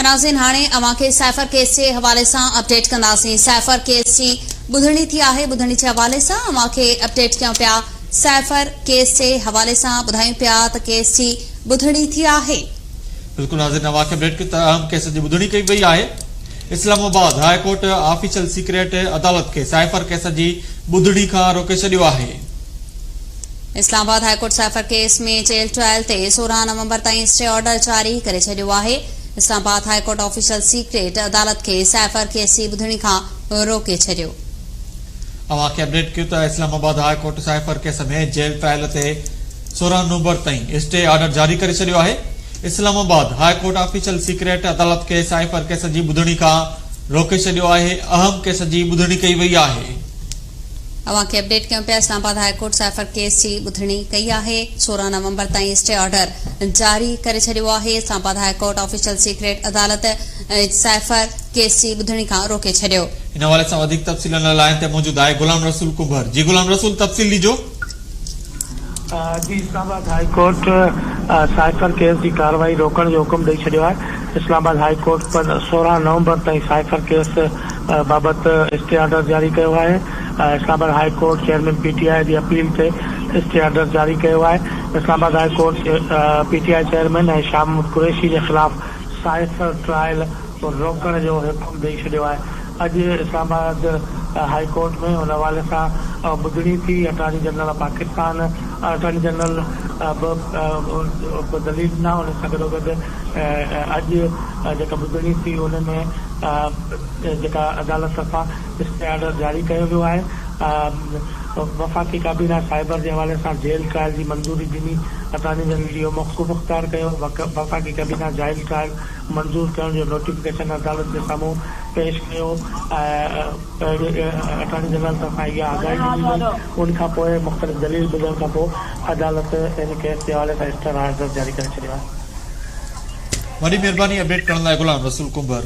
ناظرين هاڻي اوهان کي سائفر ڪيس جي حوالي سان اپڊيٽ ڪنداسين. سائفر ڪيس جي ٻڌڻي ٿي آهي، ٻڌڻي جي حوالي سان اوهان کي اپڊيٽ ڪيون پيا. سائفر ڪيس جي حوالي سان ٻڌايون پيا ته ڪيس جي ٻڌڻي ٿي آهي. بلڪل ناظرين اوهان کي اپڊيٽ ڪيون ته اهم ڪيس جي ٻڌڻي ڪئي وئي آهي. Islamabad high court official secret عدالت کي سائفر ڪيس جي ٻڌڻي کان روڪي ڇڏيو آهي. Islamabad high court cipher case ۾ jail trial تي 16 نومبر تائين اسٽي آرڊر جاري ڪري ڇڏيو آهي. Islamabad high court official secret عدالت کي سائفر ڪيس جي ٻڌڻي کان روڪي ڇڏيو. اوهان کي اپڊيٽ ڪيون ته Islamabad high court cipher case ۾ jail trial تي 16 نومبر تائين اسٽي آرڊر جاري ڪري ڇڏيو آهي. Islamabad high court official secret عدالت کي سائفر ڪيس جي ٻڌڻي کان روڪي ڇڏيو آهي، اهم ڪيس جي ٻڌڻي ڪئي وئي آهي. اوهان کي اپڊيٽ ڪيون پيا Islamabad high court cipher case جي ٻڌڻي ڪئي آهي، 16 نومبر تائين اسٽي آرڊر جاري ڪري ڇڏيو آهي. Islamabad high court official secret عدالت سائفر ڪيس جي ٻڌڻي کان روڪي ڇڏيو. ان حوالي سان وڌيڪ تفصيل ان لائين تي موجود آهي غلام رسول ڪنڀر. جي غلام رسول تفصيل ڏجو. جي Islamabad high court cipher case جي ڪارروائي روڪڻ جو حڪم ڏئي ڇڏيو آهي. Islamabad high court 16 نومبر تائين سائفر ڪيس بابت اسٽي آرڊر جاري ڪيو آهي. Islamabad high court chairman P T I جي اپيل تي اسٽي آرڊر جاري ڪيو آهي. Islamabad high court P T I chairman ۽ Shah Mahmood Qureshi جي خلاف سائفر ٽرائل روڪڻ جو حڪم ڏئي ڇڏيو آهي. اڄ اسلام آباد هاء ڪورٽ ۾ ان حوالي سان ٻڌڻي ٿي. Attorney general of Pakistan attorney general به دليل ڏنا. ان سان گڏوگڏ اڄ جيڪا ٻڌڻي ٿي ان ۾ جيڪا عدالت طرفان اسٽي آرڊر جاري ڪيو ويو آهي. وفاقي ڪابينا سائبر جي حوالي سان جيل ٽرائل جي منظوري ڏني. اٽارني جنرل اهو موقف اختيار ڪيو. وفاقي ڪابينا جائل ٽرائل منظور ڪرڻ جو نوٽيفڪيشن عدالت جي سامهون پيش ڪيو ۽ اٽارني جنرل طرفان اها آگاهي ڏني وئي. ان کانپوء مختلف دليل ٻڌڻ کانپوء عدالت ان ڪيس جي حوالي سان اسٽر آرڊر جاري ڪري ڇڏيو آهي. وڏي مهرباني اپڊيٽ ڪرڻ لاء غلام رسول ڪنڀر.